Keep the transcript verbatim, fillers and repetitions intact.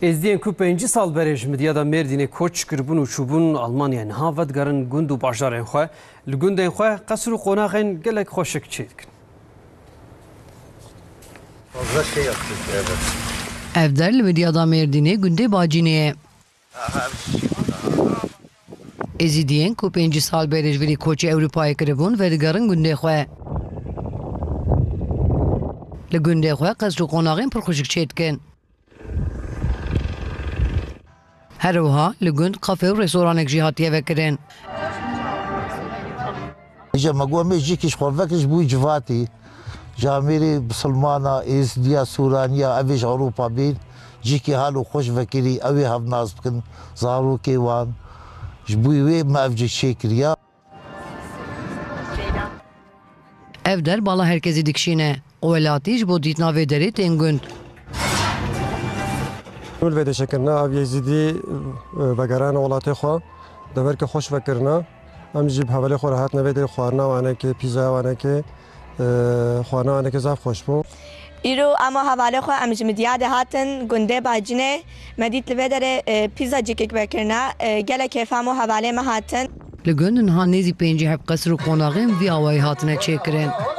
Êzdiyên ku pêncî sal berê ji Midyada Mêrdînê koç kiribûn û çûbûn Almanyayê, niha vedigerin gund û bajarên xwe. Li gundên xwe qesr û qonaxên gelek xweşik çêdikin. Fazla şey yaptık, evet. Ev der li Midyada Mêrdînê gundê Bacînê ye. Êzidiyên ku pêncî sal berê ji virî koçê Ewropayê kiribûn, vedigerin gundê xwe. Li gundê xwe qesr û qonaxên pir xweşik çêdikin. Her wiha li gund kafe û restoranek jî hatiye vekirin. Îca me got, em ê cîkî ji xwe vekin ji bo wî civatî. Camêrê bisilmana, êzdiya, sûraniya, ev ê ji Ewropa bên, cîkî hal û xweş vekirî, ew ê hevnas bikin, zarokê wan. Ji bo wê me ev cîk çêkiriya. Ev der bala her kesî dikişîne. Welatî ji bo dîtina vê derê tên gund. Li vê dêşekirina ev Yezîdî, e, vegerane welatê xwe, deverke xweş vekirina. Em jî bi hevalê xwe re hatine vê derê xwarina wanekê, pîzaya wanekê, e, xwarina wanekê zaf xweş bû. Îro em û hevalê xwe em ji Midyadê hatin gundê Bacînê. Me dît li vê derê, e, pîza cîkek vekirina. E, gelek kêfa em û hevalê me hatin. Li gund niha nêzî pêncî heb qesr û qonaxên vî awayî hatine çêkirin.